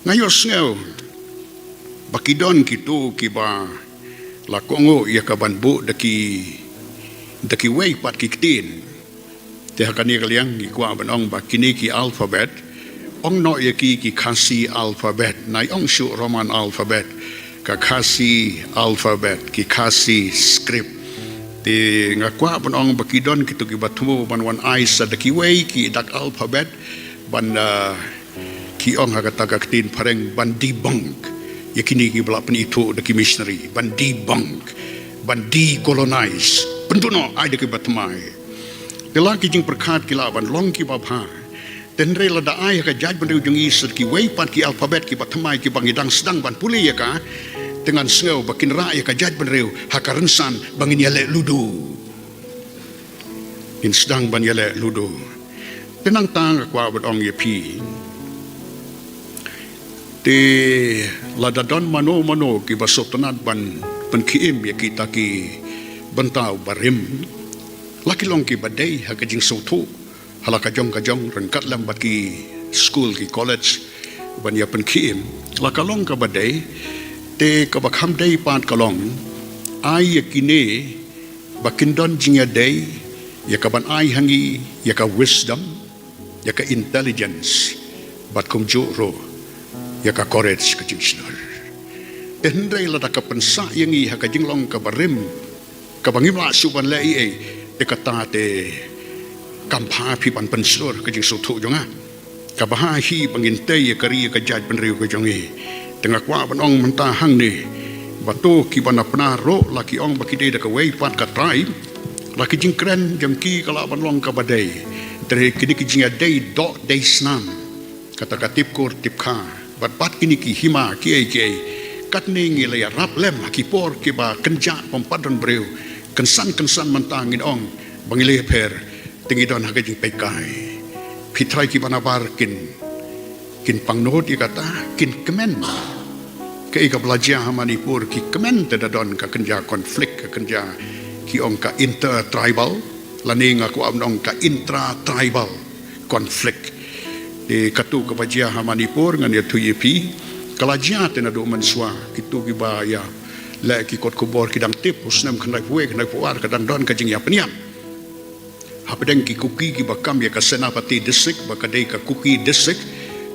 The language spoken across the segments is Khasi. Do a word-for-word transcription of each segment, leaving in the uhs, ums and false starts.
Nga ïohsngew ba ki don kito kiba la kohnguh ïa ka ban buh da ki, da kiwei pat ki ktien. Te ha kane ka liang ngi kwah ban ong ba kine ki alphabet, ong noh ïa ki ki Khasi alphabet, nai ong shuh Roman alphabet, ka Khasi alphabet, ki Khasi script. Te nga kwah ban ong ba ki don kito kiba thmu ban wan ai sa da kiwei ki dak alphabet, ban, ah, ki ong ha kata ka ktien phareng ban debunk ïa kine kiba la pynithuh da ki missionary, ban debunk, ban decolonize, pynduh noh, ai da kiba thymmai. Te la ki jingpyrkhat ki lah ban long kiba bha. Te hynrei lada ai ha ka jaitbynriew jong ngi sa da kiwei pat ki alphabet kiba thymmai kiba ngi dang sdang ban pule ïa ka, te ngan sngew ba kin rah ïa ka jaitbynriew ha ka rynsan ba ngin ïaleh ludu. Ngin sdang ban ïaleh ludu. Te nangta nga kwah ban ong ïa phi, te lada don mano mano kiba sngewtynnat ban pynkhie im ïa kita ki bynta barim, la ki long kiba dei ha ka jingsngewthuh ha la ka jong ka jong, ryngkat lem bad ki skul ki college ban ïa pynkhie im, la ka long kaba dei. Te kaba kham dei pat ka long, ai ïa kine ba kin don jingïadei ïa ka ban ai ha ngi ïa ka wisdom, ïa ka intelligence, bad kumjuh ruh ïa ka courage, ka jingshlur. Te hynrei lada ka pynsah ïa ngi ha ka jinglong kaba rim, kaba ngim lah shuh ban leh ei ei, te kata te kam bha phi ban pynshlur ka jingsngewthuh jong nga. Kaba bha hi ba ngin tei ïa ka ri ïa ka jaitbynriew ka jong ngi. Te nga kwah ban ong mynta hangne ba to kiba na Pnar ruh la ki ong ba ki dei da kawei pat ka tribe, la ki jingkren jong ki ka lah ban long kaba dei. Te kine ki jingïadei doh dei snam, kata ka tip kur tip kha, bad bad kine ki hima kiei kiei, katne ngi la ïarap lem ha ki por kiba kynjah pom pat don briew. Kynsan kynsan mynta ngin ong ba ngi la ïapher. Te ngi don ha ka jingpeit kai. Phi trai kiba nabar kin, kin pangnud ïa kata, kin kmen. Kaei kaba la jia ha Manipur ki kmen te da don ka kynja conflict, ka kynja ki ong ka inter tribal, lane nga kwah ban ong ka intra tribal conflict. Te katu kaba jia ha Manipur ngan ïathuh ïa phi, ka la jia te naduh mynshuwa, kito kiba ïa leh ki kot khubor ki dang tip, u snem khyndaiphew wei khyndaiphew ar ka dang don ka jingïapynïap. Hapdeng ki Kuki kiba kam ïa ka Senapati district, ba ka dei ka Kuki district,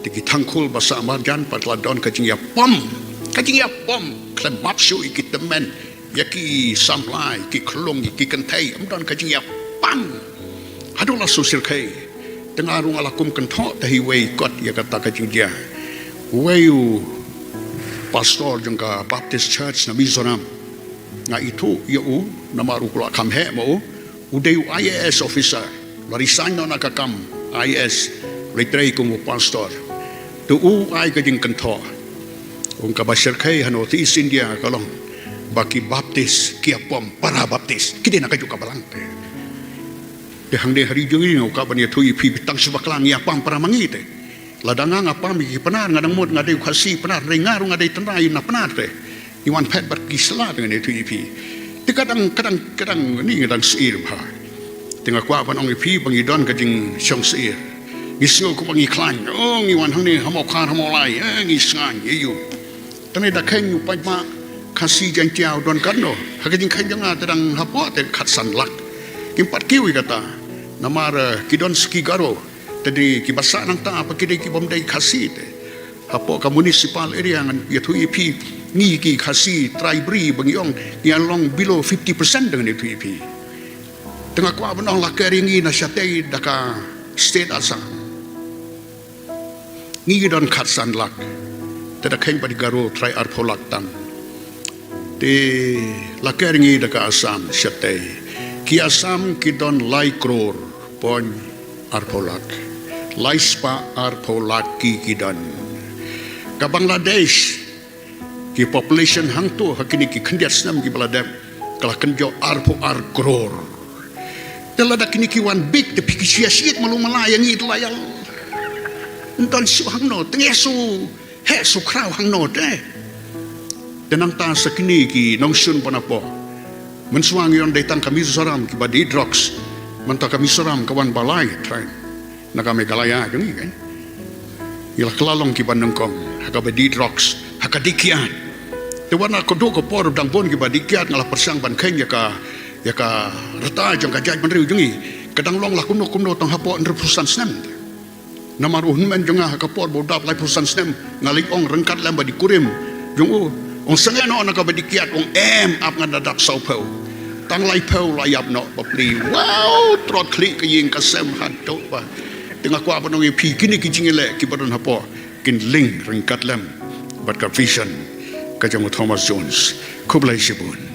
te ki Tangkhul ba sah marjan pat la don ka jingïapom, ka jingïapom khlem map shuh ïa ki tymmen, ïa ki samla, ïa ki khlung, ïa ki kynthei, ym don ka jingïapom. Haduh la shu shyrkhei. Te nga ruh nga la kum kynthoh te ha iwei kot ïa kata ka jingjia. Uwei u pastor jong ka Baptist Church na Mizoram, nga ithuh ïa u namar u kwah kham heh ma u. U dei u I A S officer, la resign noh na ka kam I A S, la trei kum u pastor. Te u ai ka jingkynthoh, u ong kaba shyrkhei ha North East India ka long ba ki Baptist ki ïapom para Baptist, ki dei na kajuh ka balang te. Te hangne ha ri jong ngi nga kwah ban ïathuh ïa phi, phi tang shu bakla ngi ïapom para ma ngi te. Lada nga nga pom ïa ki Pnar, nga dang mut nga dei u Khasi Pnar, hynrei nga ruh nga dei tynrai na Pnar te. Ngi wan phet bad ki sla te ngan ïathuh ïa phi. Te ka dang, ka dang, ka dang, ni nga dang sngewbha. Te nga kwah ban ong ïa phi ba ngi don ka jingshong sngewbha. Ngi sngew kumba ngi khlaiñ. Oh, ngi wan hangne ha Mawkhar ha Mawlai, eh, ngi sngain ïa u. Te ne da kheiñ u paidbah Khasi Jaiñtia u don katno ha ka jingkheiñ jong nga? Te dang hapoh te khatsan lak. Kim pat kiew ïa kata. Namar, eh, ki don sa ki Garo. Te dei kiba sah nangta pat ki dei kibym dei Khasi te. Hapoh ka municipal area ngan ïathuh ïa phi, ngi ki Khasi trai Bri ba ngi ong ngi long below fifty percent, dang ïathuh ïa phi. Te nga kwah ban ong la ker ïa ngi na shatei da ka state Assam. Ngi ki don khatsan lak. Te da kheiñ bad ki Garo trai arphew lak tam. Te la ker ïa ngi da ka Assam shatei. Ki Assam ki don lai klur poi arphew lak. Lai spah arphew lak ki ki don. Ka Bangladesh, ki population hangto ha kine ki khyndiat snem kiba la dep, ka la kynjoh arphew ar klur. Te lada kine ki wan bit te phi ki shu ïa shit malu mala ïa ngi te la ïa. Ym don shuh hangno, te ngi shu heh shu khraw hangno te. Te nangta sa kine ki nongshun ba napoh. Mynshuwa ngi ong dei tang ka Mizoram kiba die drugs. Mynta ka Mizoram ka wan ba lai trai na ka Meghalaya jong ngi kan. Ngi la kylla long kiba nyngkong. ha kaba die drugs, ha ka die kiad. Te wat na ka dei ka por dang bun kiba die kiad, nga la pyrshang ban kheiñ ïa ka, ïa ka rta jong ka jaitbynriew jong ngi. Ka dang long la kumno kumno tang hapoh hynriewphew san snem. Namar u hynmen jong nga ha ka por ba u dap laiphew san snem, nga la ong ryngkat lem bad i kurim jong u, ong sangeh noh na kaba die kiad, ong em, ap ngan da dap sawphew. Tang laiphew la ïap noh bapli. Wow, trot khlieh ka ïing ka sem haduh ba. Te nga kwah ban ong ïa phi, kine ki jingïaleh kiba don hapoh kin link ryngkat lem bad ka vision ka jong u Thomas Jones. Khublei shibun.